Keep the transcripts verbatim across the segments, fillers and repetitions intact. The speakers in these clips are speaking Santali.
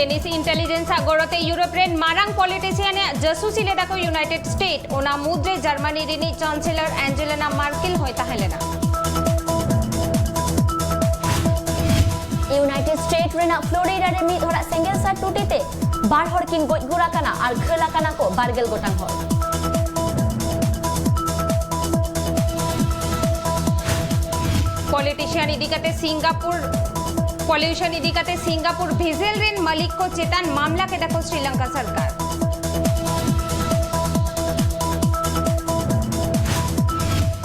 Chinese intelligence ᱟᱜ ᱜᱚᱲᱚᱛᱮ ᱤᱭᱩᱨᱳᱯ ᱨᱮᱱ ᱢᱟᱨᱟᱝ ᱯᱚᱞᱤᱴᱤᱥᱤᱭᱟᱱ ᱮ ᱡᱟᱹᱥᱩᱥᱤ ᱞᱮᱫᱟ ᱠᱚ ᱤᱭᱩᱱᱟᱭᱴᱮᱰ ᱥᱴᱮᱴ, ᱚᱱᱟ ᱢᱩᱫᱽᱨᱮ ᱡᱟᱨᱢᱟᱱᱤ ᱨᱤᱱᱤᱡ ᱪᱟᱱᱥᱮᱞᱚᱨ ᱟᱱᱡᱮᱞᱤᱱᱟ ᱢᱟᱨᱠᱮᱞ ᱦᱚᱸᱭ ᱛᱟᱦᱮᱸ ᱞᱮᱱᱟ᱾ ᱤᱭᱩᱱᱟᱭᱴᱮᱰ ᱥᱴᱮᱴ ᱨᱮᱱᱟᱜ ᱯᱷᱞᱳᱨᱤᱰᱟ ᱨᱮ ᱢᱤᱫ ᱦᱚᱲᱟᱜ ᱥᱮᱸᱜᱮᱞ ᱥᱟᱨ ᱴᱩᱴᱤ ᱛᱮ ᱵᱟᱨ ᱦᱚᱲ ᱠᱤᱱ ᱜᱚᱡ ᱜᱩᱨ ᱟᱠᱟᱱᱟ ᱟᱨ ᱜᱷᱟᱹᱞ ᱟᱠᱟᱱᱟ ᱠᱚ ᱵᱟᱨ ᱜᱮᱞ ᱜᱚᱴᱟᱝ ᱦᱚᱲ᱾ ᱯᱚᱞᱤᱴᱤᱥᱤᱭᱟᱱ ᱤᱫᱤ ᱠᱟᱛᱮ ᱥᱤᱝᱜᱟᱯᱩᱨ, ᱯᱚᱞᱤᱭᱩᱥᱚᱱ ᱤᱫᱤ ᱠᱟᱛᱮ ᱥᱤᱝᱜᱟᱯᱩᱨ ᱵᱷᱤᱡᱮᱞ ᱨᱮᱱ ᱢᱟᱹᱞᱤᱠ ᱠᱚ ᱪᱮᱛᱟᱱ ᱢᱟᱢᱞᱟ ᱠᱮᱫᱟ ᱠᱚ ᱥᱨᱤᱞᱚᱝᱠᱟ ᱥᱚᱨᱠᱟᱨ᱾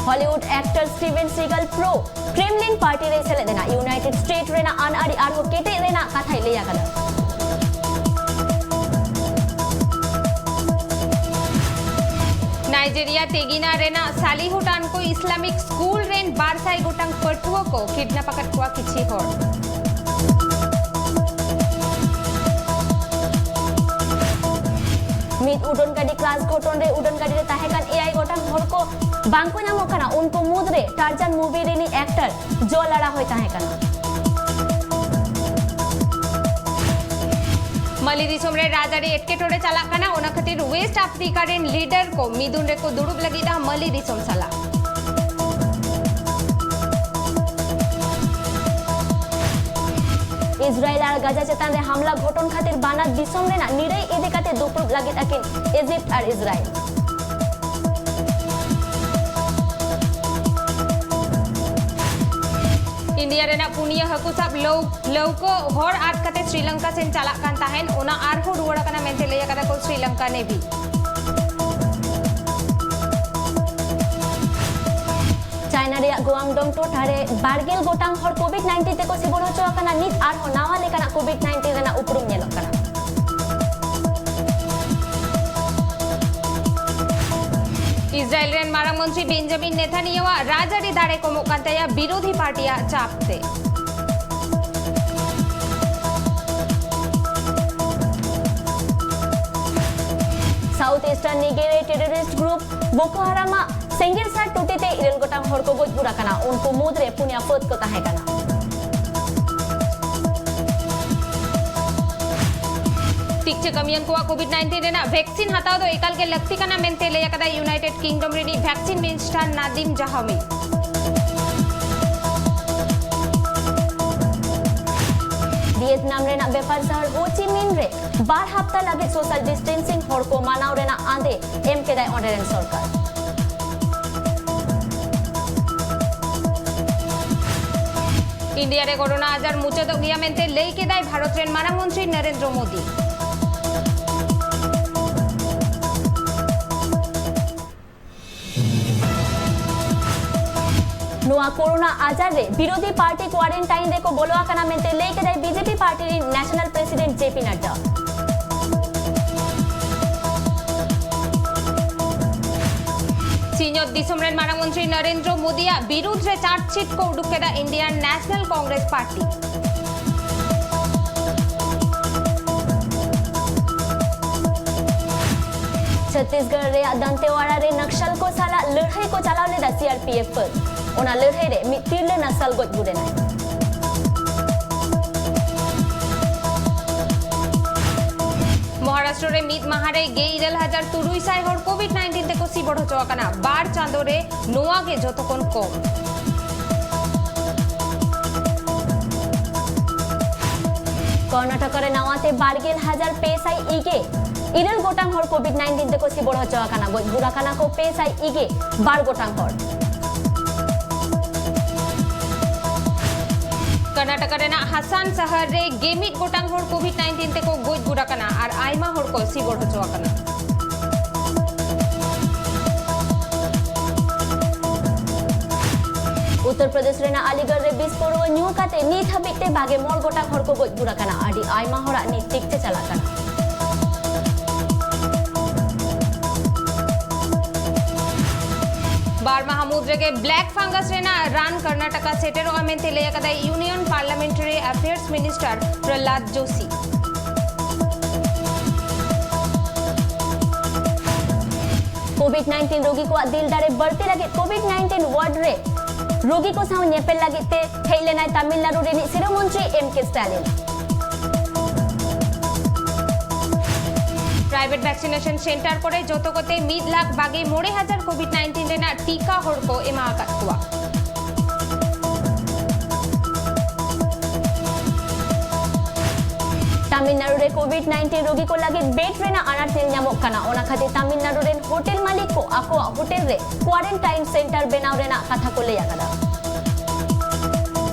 ᱦᱚᱞᱤᱣᱩᱰ ᱮᱠᱴᱚᱨ ᱥᱴᱤᱵᱷᱮᱱ ᱥᱤᱜᱟᱞ ᱯᱨᱳ ᱠᱨᱮᱢᱞᱤᱱ ᱯᱟᱨᱴᱤ ᱨᱮᱭ ᱥᱮᱞᱮᱫ ᱮᱱᱟ᱾ ᱤᱭᱩᱱᱟᱭᱴᱮᱰ ᱥᱴᱮᱴ ᱨᱮᱱᱟᱜ ᱟᱹᱱ ᱟᱹᱨᱤ ᱟᱨᱦᱚᱸ ᱠᱮᱴᱮᱡ ᱨᱮᱱᱟᱜ ᱠᱟᱛᱷᱟᱭ ᱞᱟᱹᱭ ᱟᱠᱟᱫᱟ᱾ ᱱᱟᱭᱡᱮᱨᱤᱭᱟ ᱛᱮᱜᱤᱱᱟ ᱨᱮᱱᱟᱜ ᱥᱟᱞᱤᱦᱩ ᱴᱟᱱᱠᱳ ᱤᱥᱞᱟᱢᱤᱠ ᱥᱠᱩᱞ ᱨᱮᱱ ᱵᱟᱨ ᱥᱟᱭ ᱜᱚᱴᱟᱝ ᱯᱟᱹᱴᱷᱩᱣᱟᱹ ᱠᱚ ᱠᱤᱰᱱᱟᱯ ᱟᱠᱟᱫ ᱠᱚᱣᱟ ᱠᱤᱪᱷᱤ ᱦᱚᱲ᱾ ᱢᱤᱫ ᱩᱰᱟᱹᱱ ᱜᱟᱹᱰᱤ ᱠᱨᱟᱥ ᱜᱷᱚᱴᱚᱱ ᱨᱮ ᱩᱰᱟᱹᱱ ᱜᱟᱹᱰᱤ ᱨᱮ ᱛᱟᱦᱮᱸ ᱠᱟᱱ ᱮᱭᱟᱭ ᱜᱚᱴᱟᱝ ᱦᱚᱲ ᱠᱚ ᱵᱟᱝ ᱠᱚ ᱧᱟᱢᱚᱜ ᱠᱟᱱᱟ᱾ ᱩᱱᱠᱩ ᱢᱩᱫᱽᱨᱮ ᱴᱟᱨᱡᱟᱱ ᱢᱩᱵᱷᱤ ᱨᱤᱱᱤᱡ ᱮᱠᱴᱚᱨ ᱡᱚ ᱞᱟᱲᱟ ᱦᱚᱸᱭ ᱛᱟᱦᱮᱸ ᱠᱟᱱᱟ᱾ ᱢᱟᱹᱞᱤ ᱫᱤᱥᱚᱢ ᱨᱮ ᱨᱟᱡᱽᱟᱹᱨᱤ ᱮᱴᱠᱮᱴᱚᱬᱮ ᱪᱟᱞᱟᱜ ᱠᱟᱱᱟ, ᱚᱱᱟ ᱠᱷᱟᱹᱛᱤᱨ ᱣᱮᱥᱴ ᱟᱯᱷᱨᱤᱠᱟ ᱨᱮᱱ ᱞᱤᱰᱟᱨ ᱠᱚ ᱢᱤᱫᱩᱱ ᱨᱮᱠᱚ ᱫᱩᱲᱩᱵ ᱞᱟᱹᱜᱤᱫᱼᱟ ᱢᱟᱹᱞᱤ ᱫᱤᱥᱚᱢ ᱥᱟᱞᱟᱜ᱾ ᱤᱥᱨᱟᱭᱮᱞ ᱟᱨ ᱜᱟᱡᱟ ᱪᱮᱛᱟᱱ ᱨᱮ ᱦᱟᱢᱞᱟ ᱜᱷᱚᱴᱚᱱ ᱠᱷᱟᱹᱛᱤᱨ ᱵᱟᱱᱟᱨ ᱫᱤᱥᱚᱢ ᱨᱮᱱᱟᱜ ᱱᱤᱨᱟᱹᱭ ᱤᱫᱤ ᱠᱟᱛᱮ ᱫᱩᱯᱲᱩᱵ ᱞᱟᱹᱜᱤᱫ ᱟᱹᱠᱤᱱ ᱤᱡᱤᱯᱴ ᱟᱨ ᱤᱥᱨᱟᱭᱮᱞ᱾ ᱤᱱᱰᱤᱭᱟ ᱨᱮᱱᱟᱜ ᱯᱩᱱᱭᱟᱹ ᱦᱟᱹᱠᱩ ᱥᱟᱵ ᱞᱟᱹᱣ-, ᱞᱟᱹᱣᱠᱟᱹ ᱦᱚᱨ ᱟᱫ ᱠᱟᱛᱮ ᱥᱨᱤᱞᱚᱝᱠᱟ ᱥᱮᱱ ᱪᱟᱞᱟᱜ ᱠᱟᱱ ᱛᱟᱦᱮᱸᱱ, ᱚᱱᱟ ᱟᱨᱦᱚᱸ ᱨᱩᱣᱟᱹᱲ ᱟᱠᱟᱱᱟ ᱢᱮᱱᱛᱮ ᱞᱟᱹᱭ ᱟᱠᱟᱫᱟ ᱠᱚ ᱥᱨᱤᱞᱚᱝᱠᱟ ᱱᱮᱵᱷᱤ᱾ ᱪᱟᱭᱱᱟ ᱨᱮᱭᱟᱜ ᱜᱩᱣᱟᱝᱰᱳᱝ ᱴᱚᱴᱷᱟ ᱨᱮ ᱵᱟᱨ ᱜᱮᱞ ᱜᱚᱴᱟᱝ ᱦᱚᱲ ᱠᱳᱵᱷᱤᱰ ᱱᱟᱭᱤᱱᱴᱤᱱ ᱛᱮᱠᱚ ᱥᱤᱵᱚᱨ ᱦᱚᱪᱚ ᱟᱠᱟᱱᱟ᱾ ᱱᱤᱛ ᱟᱨᱦᱚᱸ ᱱᱟᱣᱟ ᱞᱮᱠᱟᱱᱟᱜ ᱠᱳᱵᱷᱤᱰ ᱱᱟᱭᱤᱱᱴᱤᱱ ᱨᱮᱱᱟᱜ ᱩᱯᱨᱩᱢ ᱧᱮᱞᱚᱜ ᱠᱟᱱᱟ᱾ ᱤᱥᱨᱟᱭᱮᱞ ᱨᱮᱱ ᱢᱟᱨᱟᱝ ᱢᱚᱱᱛᱨᱤ ᱵᱮᱧᱡᱟᱢᱤᱱ ᱱᱮᱛᱟᱱᱭᱟᱦᱩ ᱟᱜ ᱨᱟᱡᱽᱟᱹᱨᱤ ᱫᱟᱲᱮ ᱠᱚᱢᱚᱜ ᱠᱟᱱ ᱛᱟᱭᱟ ᱵᱤᱨᱳᱫᱷᱤ ᱯᱟᱨᱴᱤᱭᱟᱜ ᱪᱟᱯ ᱛᱮ᱾ ᱥᱟᱣᱩᱛᱷ ᱤᱥᱴᱟᱨᱱ ᱱᱤᱜᱮᱨ ᱨᱮ ᱴᱮᱨᱚᱨᱤᱥᱴ ᱜᱨᱩᱯ ᱵᱳᱠᱳ ᱦᱟᱨᱟᱢ ᱟᱜ ᱥᱮᱸᱜᱮᱞ ᱥᱟᱨ ᱴᱩᱴᱤ ᱛᱮ ᱤᱨᱟᱹᱞ ᱜᱚᱴᱟᱝ ᱦᱚᱲ ᱠᱚ ᱜᱚᱡ ᱜᱩᱨ ᱟᱠᱟᱱᱟ᱾ ᱩᱱᱠᱩ ᱢᱩᱫᱽ ᱨᱮ ᱯᱩᱱᱭᱟ ᱯᱷᱟᱹᱫ ᱠᱚ ᱛᱟᱦᱮᱸ ᱠᱟᱱᱟ᱾ ᱴᱤᱠᱪᱟᱹ ᱠᱟᱹᱢᱤᱭᱟᱱ ᱠᱚᱣᱟᱜ ᱠᱳᱵᱷᱤᱰ ᱱᱟᱭᱤᱱᱴᱤᱱ ᱨᱮᱱᱟᱜ ᱵᱷᱮᱠᱥᱤᱱ ᱦᱟᱛᱟᱣ ᱫᱚ ᱮᱠᱟᱞ ᱜᱮ ᱞᱟᱹᱠᱛᱤ ᱠᱟᱱᱟ ᱢᱮᱱᱛᱮ ᱞᱟᱹᱭ ᱟᱠᱟᱫᱟᱭ ᱤᱭᱩᱱᱟᱭᱴᱮᱰ ᱠᱤᱝᱰᱚᱢ ᱨᱤᱱᱤᱡ ᱵᱷᱮᱠᱥᱤᱱ ᱢᱤᱱᱤᱥᱴᱟᱨ ᱱᱟᱫᱤᱢ ᱡᱟᱦᱟᱢᱤ᱾ ᱵᱷᱤᱭᱮᱛᱱᱟᱢ ᱨᱮᱱᱟᱜ ᱵᱮᱯᱟᱨ ᱥᱟᱦᱟᱨ ᱦᱳ ᱪᱤ ᱢᱤᱱ ᱨᱮ ᱵᱟᱨ ᱦᱟᱯᱛᱟ ᱞᱟᱹᱜᱤᱫ ᱥᱳᱥᱟᱞ ᱰᱤᱥᱴᱮᱱᱥᱤᱝ ᱦᱚᱲ ᱠᱚ ᱢᱟᱱᱟᱣ ᱨᱮᱱᱟᱜ ᱟᱸᱫᱮ ᱮᱢ ᱠᱮᱫᱟᱭ ᱚᱸᱰᱮ ᱨᱮᱱ ᱥᱚᱨᱠᱟᱨ᱾ ᱤᱱᱰᱤᱭᱟ ᱨᱮ ᱠᱳᱨᱳᱱᱟ ᱟᱡᱟᱨ ᱢᱩᱪᱟᱹᱫᱚᱜ ᱜᱮᱭᱟ ᱢᱮᱱᱛᱮ ᱞᱟᱹᱭ ᱠᱮᱫᱟᱭ ᱵᱷᱟᱨᱚᱛ ᱨᱮᱱ ᱢᱟᱨᱟᱝ ᱢᱚᱱᱛᱨᱤ ᱱᱚᱨᱮᱱᱫᱨᱚ ᱢᱳᱫᱤ᱾ ᱱᱚᱣᱟ ᱠᱳᱨᱳᱱᱟ ᱟᱡᱟᱨ ᱨᱮ ᱵᱤᱨᱳᱫᱷᱤ ᱯᱟᱨᱴᱤ ᱠᱣᱟᱨᱮᱱᱴᱟᱭᱤᱱ ᱨᱮᱠᱚ ᱵᱚᱞᱚ ᱟᱠᱟᱱᱟ ᱢᱮᱱᱛᱮ ᱞᱟᱹᱭ ᱠᱮᱫᱟᱭ ᱵᱤᱡᱮᱯᱤ ᱯᱟᱨᱴᱤ ᱨᱤᱱ ᱱᱮᱥᱚᱱᱟᱞ ᱯᱨᱮᱥᱤᱰᱮᱱᱴ ᱡᱮ ᱯᱤ ᱱᱟᱰᱰᱟ᱾ ᱥᱤᱧᱚᱛ ᱫᱤᱥᱚᱢ ᱨᱮᱱ ᱢᱟᱨᱟᱝ ᱢᱚᱱᱛᱨᱤ ᱱᱚᱨᱮᱱᱫᱨᱚ ᱢᱳᱫᱤᱭᱟᱜ ᱵᱤᱨᱩᱫᱷ ᱨᱮ ᱪᱟᱨᱡᱽᱥᱤᱴ ᱠᱚ ᱩᱰᱩᱠ ᱠᱮᱫᱟ Indian national Congress party. Chhattisgarh ᱨᱮᱭᱟᱜ ᱫᱟᱱᱛᱮᱣᱟᱲᱟ ᱨᱮ ᱱᱟᱠᱥᱟᱞ ᱠᱚ ᱥᱟᱞᱟᱜ ᱞᱟᱹᱲᱦᱟᱹᱭ ᱠᱚ ᱪᱟᱞᱟᱣ ᱞᱮᱫᱟ ᱥᱤ ᱟᱨ ᱯᱤ ᱮᱯᱷ ᱯᱷᱟᱹᱫ᱾ ᱚᱱᱟ ᱞᱟᱹᱲᱦᱟᱹᱭ ᱨᱮ ᱢᱤᱫ ᱛᱤᱨᱞᱟᱹ ᱱᱟᱠᱥᱟᱞ ᱜᱚᱡ ᱜᱩᱨ ᱮᱱᱟᱭ᱾ ᱢᱚᱦᱟᱨᱟᱥᱴᱨᱚ ᱨᱮ ᱢᱤᱫ ᱢᱟᱦᱟ ᱨᱮ ᱜᱮᱞ ᱤᱨᱟᱹᱞ ᱦᱟᱡᱟᱨ ᱛᱩᱨᱩᱭ ᱥᱟᱭ ᱦᱚᱲ ᱠᱳᱵᱷᱤᱰ ᱱᱟᱭᱤᱱᱴᱤᱱ ᱛᱮᱠᱚ ᱥᱤᱵᱚᱲ ᱦᱚᱪᱚ ᱟᱠᱟᱱᱟ᱾ ᱵᱟᱨ ᱪᱟᱸᱫᱚ ᱨᱮ ᱱᱚᱣᱟ ᱜᱮ ᱡᱚᱛᱚ ᱠᱷᱚᱱ ᱠᱚᱢ᱾ ᱠᱚᱨᱱᱟᱴᱚᱠ ᱨᱮ ᱱᱟᱣᱟᱛᱮ ᱵᱟᱨ ᱜᱮᱞ ᱦᱟᱡᱟᱨ ᱯᱮ ᱥᱟᱭ ᱤᱜᱮ ᱤᱨᱟᱹᱞ ᱜᱚᱴᱟᱝ ᱦᱚᱲ ᱠᱳᱵᱷᱤᱰ ᱱᱟᱭᱤᱱᱴᱤᱱ ᱛᱮᱠᱚ ᱥᱤᱵᱚᱲ ᱦᱚᱪᱚ ᱟᱠᱟᱱᱟ᱾ ᱜᱚᱡ ᱜᱩᱨ ᱟᱠᱟᱱᱟ ᱠᱚ ᱯᱮ ᱥᱟᱭ ᱤᱜᱮ ᱵᱟᱨ ᱜᱚᱴᱟᱝ ᱦᱚᱲ᱾ ᱠᱚᱨᱱᱟᱴᱚᱠ ᱨᱮᱱᱟᱜ ᱦᱟᱥᱟᱱ ᱥᱟᱦᱟᱨ ᱨᱮ ᱜᱮᱢᱤᱫ ᱜᱚᱴᱟᱝ ᱦᱚᱲ ᱠᱳᱵᱷᱤᱰ ᱱᱟᱭᱤᱱᱴᱤᱱ ᱛᱮᱠᱚ ᱜᱚᱡ ᱜᱩᱨ ᱟᱠᱟᱱᱟ ᱟᱨ ᱟᱭᱢᱟ ᱦᱚᱲ ᱠᱚ ᱥᱤᱵᱚᱲ ᱦᱚᱪᱚ ᱟᱠᱟᱱᱟ᱾ ᱩᱛᱛᱚᱨ ᱯᱨᱚᱫᱮᱥ ᱨᱮᱱᱟᱜ ᱟᱞᱤᱜᱚᱲ ᱨᱮ ᱵᱤᱥ ᱯᱟᱹᱨᱣᱟᱹ ᱧᱩ ᱠᱟᱛᱮ ᱱᱤᱛ ᱦᱟᱹᱵᱤᱡ ᱛᱮ ᱵᱟᱜᱮ ᱢᱚᱬ ᱜᱚᱴᱟᱝ ᱦᱚᱲ ᱠᱚ ᱜᱚᱡ ᱜᱩᱨ ᱟᱠᱟᱱᱟ᱾ ᱟᱹᱰᱤ ᱟᱭᱢᱟ ᱦᱚᱲᱟᱜ ᱱᱤᱛ ᱪᱤᱠᱤᱛᱥᱟ ᱪᱟᱞᱟᱜ ᱠᱟᱱᱟ᱾ ᱵᱟᱨ ᱢᱟᱦᱟ ᱢᱩᱫᱽ ᱨᱮᱜᱮ ᱵᱞᱮᱠ ᱯᱷᱟᱝᱜᱟᱥ ᱨᱮᱱᱟᱜ ᱨᱟᱱ ᱠᱚᱨᱱᱟᱴᱚᱠᱟ ᱥᱮᱴᱮᱨᱚᱜᱼᱟ ᱢᱮᱱᱛᱮ ᱞᱟᱹᱭ ᱟᱠᱟᱫᱟᱭ union ᱯᱟᱨᱞᱟᱢᱮᱱᱴᱟᱨᱤ ᱟᱯᱷᱮᱭᱟᱨᱥ minister ᱯᱨᱚᱦᱞᱟᱫ Joshi. Covid nineteen ᱨᱳᱜᱤ ᱠᱚᱣᱟᱜ ᱫᱤᱞ ᱫᱟᱲᱮ ᱵᱟᱹᱲᱛᱤ ᱞᱟᱹᱜᱤᱫ ᱠᱳᱵᱷᱤᱰ ᱱᱟᱭᱤᱱᱴᱤᱱ ᱣᱟᱨᱰ ᱨᱮ ᱨᱳᱜᱤ ᱠᱚ ᱥᱟᱶ ᱧᱮᱯᱮᱞ ᱞᱟᱹᱜᱤᱫ ᱛᱮ ᱦᱮᱡ ᱞᱮᱱᱟᱭ ᱛᱟᱢᱤᱞᱱᱟᱲᱩ ᱨᱤᱱᱤᱡ ᱥᱤᱨᱟᱹ ᱢᱚᱱᱛᱨᱤ ᱮᱢ ᱠᱮ ᱥᱴᱟᱞᱤᱱ᱾ ᱯᱨᱟᱭᱵᱷᱮᱴ ᱵᱷᱮᱠᱥᱤᱱᱮᱥᱚᱱ ᱥᱮᱱᱴᱟᱨ ᱠᱚᱨᱮ ᱡᱚᱛᱚ ᱠᱚᱛᱮ ᱢᱤᱫ ᱞᱟᱠᱷ ᱵᱟᱜᱮ ᱢᱚᱬᱮ ᱦᱟᱡᱟᱨ ᱠᱳᱵᱷᱤᱰ ᱱᱟᱭᱤᱱᱴᱤᱱ ᱨᱮᱱᱟᱜ ᱴᱤᱠᱟ ᱦᱚᱲ ᱠᱚ ᱮᱢᱟ ᱟᱠᱟᱫ ᱠᱚᱣᱟ᱾ ᱛᱟᱢᱤᱞᱱᱟᱲᱩ ᱨᱮ ᱠᱳᱵᱷᱤᱰ ᱱᱟᱭᱤᱱᱴᱤᱱ ᱨᱳᱜᱤ ᱠᱚ ᱞᱟᱹᱜᱤᱫ ᱵᱮᱰ ᱨᱮᱱᱟᱜ ᱟᱱᱟᱴ ᱧᱮᱞ ᱧᱟᱢᱚᱜ ᱠᱟᱱᱟ᱾ ᱚᱱᱟ ᱠᱷᱟᱹᱛᱤᱨ ᱛᱟᱢᱤᱞᱱᱟᱲᱩ ᱨᱮᱱ ᱦᱳᱴᱮᱞ ᱢᱟᱹᱞᱤᱠ ᱠᱚ ᱟᱠᱚᱣᱟᱜ ᱦᱳᱴᱮᱞ ᱨᱮ ᱠᱣᱟᱨᱮᱱᱴᱟᱭᱤᱱ ᱥᱮᱱᱴᱟᱨ ᱵᱮᱱᱟᱣ ᱨᱮᱱᱟᱜ ᱠᱟᱛᱷᱟ ᱠᱚ ᱞᱟᱹᱭ ᱟᱠᱟᱫᱟ᱾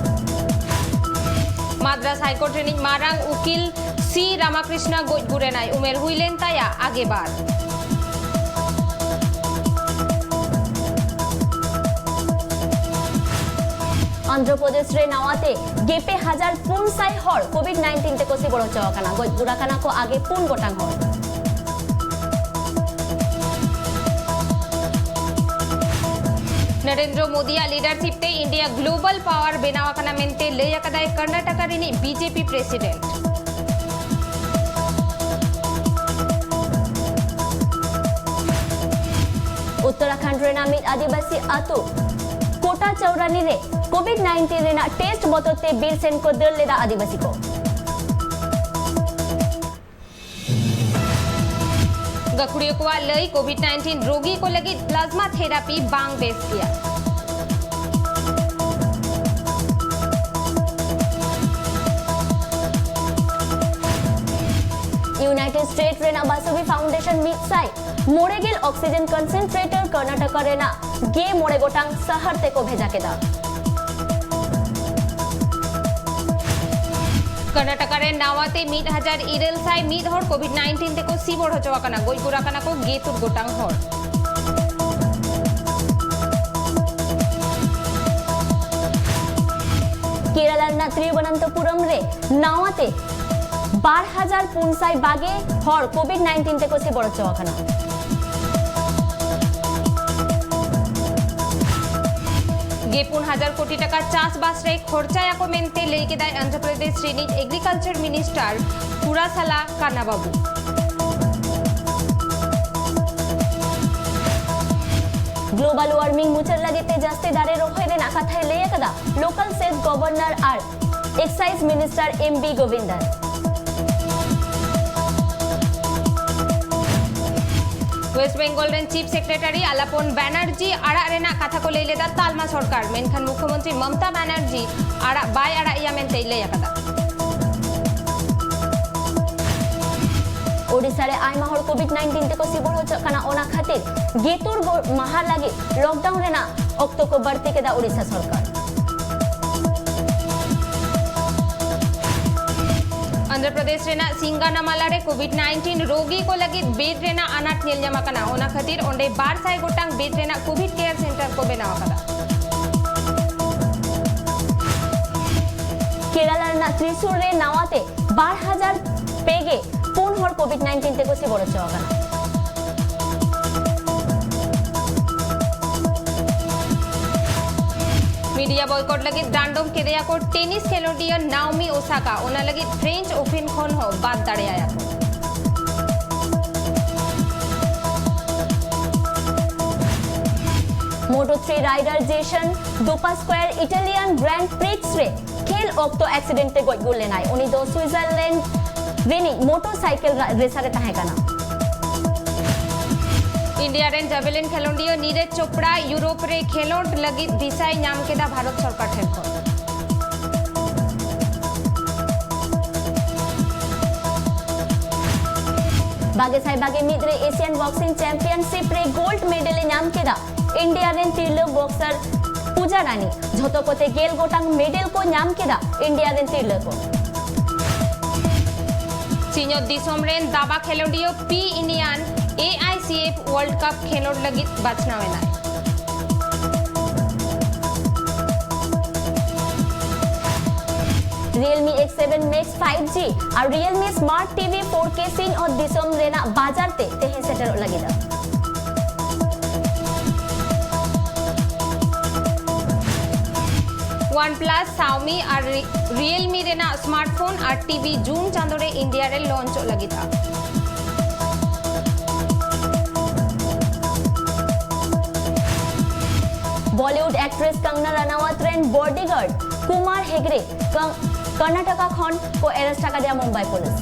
ᱢᱟᱫᱽᱨᱟᱥ ᱦᱟᱭᱠᱳᱨᱴ ᱨᱤᱱᱤᱡ ᱢᱟᱨᱟᱝ ᱩᱠᱤᱞ ᱥᱤ ᱨᱟᱢᱟᱠᱨᱤᱥᱱᱟ ᱜᱚᱡ ᱜᱩᱨ ᱮᱱᱟᱭ᱾ ᱩᱢᱮᱨ ᱦᱩᱭ ᱞᱮᱱ ᱛᱟᱭᱟ ᱟᱜᱮ ᱵᱟᱨ᱾ ᱚᱱᱫᱷᱨᱚ ᱯᱨᱚᱫᱮᱥ ᱨᱮ ᱱᱟᱣᱟᱛᱮ ᱜᱮᱞ ᱯᱮ ᱦᱟᱡᱟᱨ ᱯᱩᱱ ᱥᱟᱭ ᱦᱚᱲ ᱠᱳᱵᱷᱤᱰ ᱱᱟᱭᱤᱱᱴᱤᱱ ᱛᱮᱠᱚ ᱥᱤᱵᱚᱲ ᱦᱚᱪᱚ ᱟᱠᱟᱱᱟ᱾ ᱜᱚᱡ ᱜᱩᱨ ᱟᱠᱟᱱᱟ ᱠᱚ ᱟᱜᱮ ᱯᱩᱱ ᱜᱚᱴᱟᱝ ᱦᱚᱲ᱾ ᱱᱚᱨᱮᱱᱫᱨᱚ ᱢᱳᱫᱤᱭᱟᱜ ᱞᱤᱰᱟᱨᱥᱤᱯ ᱛᱮ ᱤᱱᱰᱤᱭᱟ ᱜᱞᱳᱵᱟᱞ ᱯᱟᱣᱟᱨ ᱵᱮᱱᱟᱣ ᱟᱠᱟᱱᱟ ᱢᱮᱱᱛᱮ ᱞᱟᱹᱭ ᱟᱠᱟᱫᱟᱭ ᱠᱚᱨᱱᱟᱴᱟᱠᱟ ᱨᱤᱱᱤᱡ ᱵᱤᱡᱮᱯᱤ ᱯᱨᱮᱥᱤᱰᱮᱱᱴ᱾ ᱩᱛᱛᱚᱨᱟᱠᱷᱚᱸᱰ ᱨᱮᱱᱟᱜ ᱢᱤᱫ ᱟᱹᱫᱤᱵᱟᱹᱥᱤ ᱟᱹᱛᱩ ᱠᱳᱴᱟ ᱪᱚᱣᱨᱟᱱᱤ ᱨᱮ ᱠᱳᱵᱷᱤᱰ ᱱᱟᱭᱤᱱᱴᱤᱱ ᱨᱮᱱᱟᱜ ᱴᱮᱥᱴ ᱵᱚᱛᱚᱨ ᱛᱮ ᱵᱤᱨ ᱥᱮᱱ ᱠᱚ ᱫᱟᱹᱲ ᱞᱮᱫᱟ ᱟᱹᱫᱤᱵᱟᱹᱥᱤ ᱠᱚ᱾ ᱜᱟᱹᱠᱷᱩᱲᱤᱭᱟᱹ ᱠᱚᱣᱟᱜ ᱞᱟᱹᱭ, ᱠᱳᱵᱷᱤᱰ ᱱᱟᱭᱤᱱᱴᱤᱱ ᱨᱳᱜᱤ ᱠᱚ ᱞᱟᱹᱜᱤᱫ ᱯᱞᱟᱡᱢᱟ ᱛᱷᱮᱨᱟᱯᱤ ᱵᱟᱝ ᱵᱮᱥ ᱜᱮᱭᱟ᱾ ᱤᱭᱩᱱᱟᱭᱴᱮᱰ ᱥᱴᱮᱴ ᱨᱮᱱᱟᱜ ᱵᱟᱥᱚᱵᱤ ᱯᱷᱟᱣᱩᱱᱰᱮᱥᱚᱱ ᱢᱤᱫ ᱥᱟᱭ ᱢᱚᱬᱮ ᱜᱮᱞ ᱚᱠᱥᱤᱡᱮᱱ ᱠᱚᱱᱥᱮᱱᱴᱨᱮᱴᱚᱨ ᱠᱚᱨᱱᱟᱴᱚᱠᱟ ᱨᱮᱱᱟᱜ ᱜᱮ ᱢᱚᱬᱮ ᱜᱚᱴᱟᱝ ᱥᱟᱦᱟᱨ ᱛᱮᱠᱚ ᱵᱷᱮᱡᱟ ᱠᱮᱫᱟ᱾ ᱠᱚᱨᱱᱟᱴᱚᱠᱟ ᱨᱮ ᱱᱟᱣᱟ ᱛᱮ ᱢᱤᱫ ᱦᱟᱡᱟᱨ ᱤᱨᱟᱹᱞ ᱥᱟᱭ ᱢᱤᱫ ᱦᱚᱲ ᱠᱳᱵᱷᱤᱰ ᱱᱟᱭᱤᱱᱴᱤᱱ ᱛᱮᱠᱚ ᱥᱤᱵᱚᱲ ᱦᱚᱪᱚ ᱟᱠᱟᱱᱟ᱾ ᱜᱚᱡ ᱜᱩᱨ ᱟᱠᱟᱱᱟ ᱠᱚ ᱜᱮ ᱛᱩᱨ ᱜᱚᱴᱟᱝ ᱦᱚᱲ᱾ ᱠᱮᱨᱟᱞᱟ ᱨᱮᱱᱟᱜ ᱛᱤᱨᱩᱵᱚᱱᱚᱱᱛᱚᱯᱩᱨᱚᱢ ᱨᱮ ᱱᱟᱣᱟ ᱛᱮ ᱵᱟᱨ ᱦᱟᱡᱟᱨ ᱯᱩᱱ ᱥᱟᱭ ᱵᱟᱜᱮ ᱦᱚᱲ ᱠᱳᱵᱷᱤᱰ ᱱᱟᱭᱤᱱᱴᱤᱱ ᱛᱮᱠᱚ ᱥᱤᱵᱚᱲ ᱦᱚᱪᱚ ᱟᱠᱟᱱᱟ᱾ ᱜᱮ ᱯᱩᱱ ᱦᱟᱡᱟᱨ ᱠᱳᱴᱤ ᱴᱟᱠᱟ ᱪᱟᱥᱵᱟᱥ ᱨᱮ ᱠᱷᱚᱨᱪᱟᱭᱟᱠᱚ ᱢᱮᱱᱛᱮ ᱞᱟᱹᱭ ᱠᱮᱫᱟᱭ ᱟᱱᱫᱷᱨᱚ ᱯᱨᱚᱫᱮᱥ ᱨᱤᱱᱤᱡ ᱮᱜᱽᱨᱤᱠᱟᱞᱪᱟᱨ ᱢᱤᱱᱤᱥᱴᱟᱨ ᱠᱩᱨᱟᱥᱟᱞᱟ ᱠᱟᱱᱱᱟᱵᱟᱵᱩ᱾ ᱜᱞᱳᱵᱟᱞ ᱳᱣᱟᱨᱢᱤᱝ ᱢᱩᱪᱟᱹᱫ ᱞᱟᱹᱜᱤᱫ ᱛᱮ ᱡᱟᱹᱥᱛᱤ ᱫᱟᱨᱮ ᱨᱚᱦᱚᱭ ᱨᱮᱱᱟᱜ ᱠᱟᱛᱷᱟᱭ ᱞᱟᱹᱭ ᱟᱠᱟᱫᱟ ᱞᱳᱠᱟᱞ ᱥᱮᱞᱯᱷ ᱜᱚᱵᱷᱚᱨᱱᱚᱨ ᱟᱨ excise minister M B Govindan. West Bengal ᱨᱮᱱ ᱪᱤᱯ ᱥᱮᱠᱨᱮᱴᱟᱨᱤ ᱟᱞᱟᱯᱚᱱ ᱵᱟᱱᱟᱨᱡᱤ ᱟᱲᱟᱜ ᱨᱮᱱᱟᱜ ᱠᱟᱛᱷᱟ ᱠᱚ ᱞᱟᱹᱭ ᱞᱮᱫᱟ ᱛᱟᱞᱢᱟ ᱥᱚᱨᱠᱟᱨ, ᱢᱮᱱᱠᱷᱟᱱ ᱢᱩᱠᱷᱭᱚᱢᱚᱱᱛᱨᱤ ᱢᱚᱢᱚᱛᱟ ᱵᱟᱱᱟᱨᱡᱤ ᱟᱲᱟᱜ ᱵᱟᱭ ᱟᱲᱟᱜ ᱮᱭᱟ ᱢᱮᱱᱛᱮᱭ ᱞᱟᱹᱭ ᱟᱠᱟᱫᱟ᱾ ᱳᱰᱤᱥᱟ ᱨᱮ ᱟᱭᱢᱟ ᱦᱚᱲ ᱠᱳᱵᱷᱤᱰ ᱱᱟᱭᱤᱱᱴᱤᱱ ᱛᱮᱠᱚ ᱥᱤᱵᱚᱲ ᱦᱚᱪᱚᱜ ᱠᱟᱱᱟ, ᱚᱱᱟ ᱠᱷᱟᱹᱛᱤᱨ ᱜᱮᱛᱩᱨ ᱜᱚ-, ᱢᱟᱦᱟ ᱞᱟᱹᱜᱤᱫ ᱞᱚᱠᱰᱟᱣᱩᱱ ᱨᱮᱱᱟᱜ ᱚᱠᱛᱚ ᱠᱚ ᱵᱟᱹᱲᱛᱤ ᱠᱮᱫᱟ ᱳᱰᱤᱥᱟ ᱥᱚᱨᱠᱟᱨ᱾ ᱟᱱᱫᱷᱨᱚ ᱯᱨᱚᱫᱮᱥ ᱨᱮᱱᱟᱜ ᱥᱤᱝᱜᱟᱱᱟᱢᱟᱞᱟ ᱨᱮ ᱠᱳᱵᱷᱤᱰ ᱱᱟᱭᱤᱱᱴᱤᱱ ᱨᱳᱜᱤ ᱠᱚ ᱞᱟᱹᱜᱤᱫ ᱵᱮᱰ ᱨᱮᱱᱟᱜ ᱟᱱᱟᱴ ᱧᱮᱞ ᱧᱟᱢ ᱟᱠᱟᱱᱟ, ᱚᱱᱟ ᱠᱷᱟᱹᱛᱤᱨ ᱚᱸᱰᱮ ᱵᱟᱨ ᱥᱟᱭ ᱜᱚᱴᱟᱝ ᱵᱮᱰ ᱨᱮᱱᱟᱜ ᱠᱳᱵᱷᱤᱰ ᱠᱮᱭᱟᱨ ᱥᱮᱱᱴᱟᱨ ᱠᱚ ᱵᱮᱱᱟᱣ ᱟᱠᱟᱫᱟ᱾ ᱠᱮᱨᱟᱞᱟ ᱨᱮᱱᱟᱜ ᱛᱨᱤᱥᱩᱨ ᱨᱮ ᱱᱟᱣᱟᱛᱮ ᱵᱟᱨ ᱦᱟᱡᱟᱨ ᱯᱮ ᱜᱮ ᱯᱩᱱ ᱦᱚᱲ ᱠᱳᱵᱷᱤᱰ ᱱᱟᱭᱤᱱᱴᱤᱱ ᱛᱮᱠᱚ ᱥᱤᱵᱚᱲ ᱦᱚᱪᱚ ᱟᱠᱟᱱᱟ᱾ ᱢᱤᱰᱤᱭᱟ ᱵᱚᱭᱠᱚᱴ ᱞᱟᱹᱜᱤᱫ ᱰᱟᱸᱰᱚᱢ ᱠᱮᱫᱮᱭᱟ ᱠᱚ ᱴᱮᱱᱤᱥ ᱠᱷᱮᱞᱳᱰᱤᱭᱟᱹ ᱱᱟᱣᱢᱤ ᱳᱥᱟᱠᱟ, ᱚᱱᱟ ᱞᱟᱹᱜᱤᱫ ᱯᱷᱨᱮᱧᱪ ᱳᱯᱮᱱ ᱠᱷᱚᱱ ᱦᱚᱸ ᱵᱟᱫ ᱫᱟᱲᱮᱭᱟᱭᱟ ᱠᱚ᱾ Moto three rider Jason Dupasquier Italian grand prix ᱨᱮ ᱠᱷᱮᱞ ᱚᱠᱛᱚ ᱮᱠᱥᱤᱰᱮᱱᱴ ᱛᱮ ᱜᱚᱡ ᱜᱩᱨ ᱞᱮᱱᱟᱭ᱾ ᱩᱱᱤ ᱫᱚ ᱥᱩᱭᱡᱟᱨᱞᱮᱱᱰ ᱨᱤᱱᱤᱡ ᱢᱳᱴᱚᱨ ᱥᱟᱭᱠᱮᱞ ᱨᱟ-, ᱨᱮᱥᱟᱨ ᱮ ᱛᱟᱦᱮᱸ ᱠᱟᱱᱟ᱾ ᱤᱱᱰᱤᱭᱟ ᱨᱮᱱ ᱡᱟᱵᱷᱮᱞᱤᱱ ᱠᱷᱮᱞᱳᱰᱤᱭᱟᱹ ᱱᱤᱨᱚᱡᱽ ᱪᱳᱯᱲᱟ ᱤᱭᱩᱨᱳᱯ ᱨᱮ ᱠᱷᱮᱞᱳᱰ ᱞᱟᱹᱜᱤᱫ ᱵᱷᱤᱥᱟᱭ ᱧᱟᱢ ᱠᱮᱫᱟ ᱵᱷᱟᱨᱚᱛ ᱥᱚᱨᱠᱟᱨ ᱴᱷᱮᱱ ᱠᱷᱚᱱ᱾ ᱵᱟᱜᱮ ᱥᱟᱭ ᱵᱟᱜᱮ ᱢᱤᱫ ᱨᱮ ᱮᱥᱤᱭᱟᱱ ᱵᱚᱠᱥᱤᱝ ᱪᱟᱢᱯᱤᱭᱟᱱᱥᱤᱯ ᱨᱮ ᱜᱳᱞᱰ ᱢᱮᱰᱮᱞ ᱮ ᱧᱟᱢ ᱠᱮᱫᱟ ᱤᱱᱰᱤᱭᱟ ᱨᱮᱱ ᱛᱤᱨᱞᱟᱹ ᱵᱚᱠᱥᱟᱨ ᱯᱩᱡᱟ ᱨᱟᱱᱤ᱾ ᱡᱷᱚᱛᱚ ᱠᱚᱛᱮ ᱜᱮᱞ ᱜᱚᱴᱟᱝ ᱢᱮᱰᱮᱞ ᱠᱚ ᱧᱟᱢ ᱠᱮᱫᱟ ᱤᱱᱰᱤᱭᱟ ᱨᱮᱱ ᱛᱤᱨᱞᱟᱹ ᱠᱚ᱾ ᱥᱤᱧᱚᱛ ᱫᱤᱥᱚᱢ ᱨᱮᱱ ᱫᱟᱵᱟ ᱠᱷᱮᱞᱳᱰᱤᱭᱟᱹ ᱯᱤ ᱤᱱᱤᱭᱟᱱ ᱮ ᱟᱭ ᱥᱤ ᱮᱯᱷ ᱣᱟᱨᱞᱰ ᱠᱟᱯ ᱠᱷᱮᱞᱳᱰ ᱞᱟᱹᱜᱤᱫ ᱵᱟᱪᱷᱱᱟᱣ ᱮᱱᱟᱭ᱾ Realme X seven Max five G ᱟᱨ Realme Smart T V four K ᱥᱤᱧᱚᱛ ᱫᱤᱥᱚᱢ ᱨᱮᱱᱟᱜ ᱵᱟᱡᱟᱨ ᱛᱮ ᱛᱮᱦᱮᱧ ᱥᱮᱴᱮᱨᱚᱜ ᱞᱟᱹᱜᱤᱫ᱾ OnePlus, Xiaomi ᱟᱨ Re-, Realme ᱨᱮᱱᱟᱜ ᱥᱢᱟᱨᱴᱯᱷᱳᱱ ᱟᱨ ᱴᱤ ᱵᱷᱤ ᱡᱩᱱ ᱪᱟᱸᱫᱳ ᱨᱮ ᱤᱱᱰᱤᱭᱟ ᱨᱮ ᱞᱚᱧᱪᱚᱜ ᱞᱟᱹᱜᱤᱫᱼᱟ᱾ ᱵᱚᱞᱤᱣᱩᱰ ᱮᱠᱴᱨᱮᱥ ᱠᱟᱝᱜᱟᱱᱟ ᱨᱟᱱᱟᱣᱟᱛ ᱨᱮᱱ ᱵᱚᱰᱤᱜᱟᱨᱰ ᱠᱩᱢᱟᱨ ᱦᱮᱜᱽᱨᱮ ᱠᱟᱝ-, ᱠᱚᱨᱱᱟᱴᱚᱠᱟ ᱠᱷᱚᱱ ᱠᱚ ᱮᱨᱮᱥᱴ ᱟᱠᱟᱫᱮᱭᱟ ᱢᱩᱢᱵᱟᱭ ᱯᱩᱞᱤᱥ᱾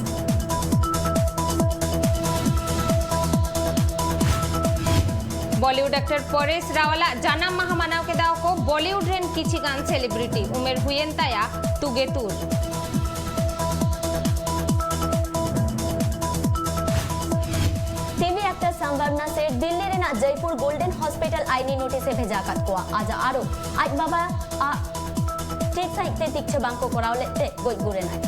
ᱵᱚᱞᱤᱣᱩᱰ ᱮᱠᱴᱚᱨ ᱯᱚᱨᱮᱥ ᱨᱟᱣᱟᱞᱟᱜ ᱡᱟᱱᱟᱢ ᱢᱟᱦᱟ ᱢᱟᱱᱟᱣ ᱠᱮᱫᱟ ᱠᱚ ᱵᱚᱞᱤᱣᱩᱰ ᱨᱮᱱ ᱠᱤᱪᱷᱤ ᱜᱟᱱ ᱥᱮᱞᱤᱵᱨᱤᱴᱤ᱾ ᱩᱢᱮᱨ ᱦᱩᱭᱮᱱ ᱛᱟᱭᱟ ᱛᱩᱜᱮ ᱛᱩᱨ᱾ ᱴᱤᱵᱷᱤ ᱮᱠᱴᱚᱨ ᱥᱟᱢᱵᱟᱨᱱᱟ ᱥᱮᱴ ᱫᱤᱞᱞᱤ ᱨᱮᱱᱟᱜ ᱡᱚᱭᱯᱩᱨ ᱜᱳᱞᱰᱮᱱ ᱦᱚᱥᱯᱤᱴᱟᱞ ᱟᱭᱤᱱᱤ ᱱᱳᱴᱤᱥ ᱮ ᱵᱷᱮᱡᱟ ᱟᱠᱟᱫ ᱠᱚᱣᱟ᱾ ᱟᱡᱟᱜ ᱟᱨᱚ ᱟᱡ ᱵᱟᱵᱟ ᱟᱜ ᱴᱷᱤᱠ ᱥᱟᱺᱦᱤᱡ ᱛᱮ ᱛᱤᱠᱪᱷᱟᱹ ᱵᱟᱝ ᱠᱚ ᱠᱚᱨᱟᱣ ᱞᱮᱫ ᱛᱮ ᱜᱚᱡ ᱜᱩᱨ ᱮᱱᱟᱭ᱾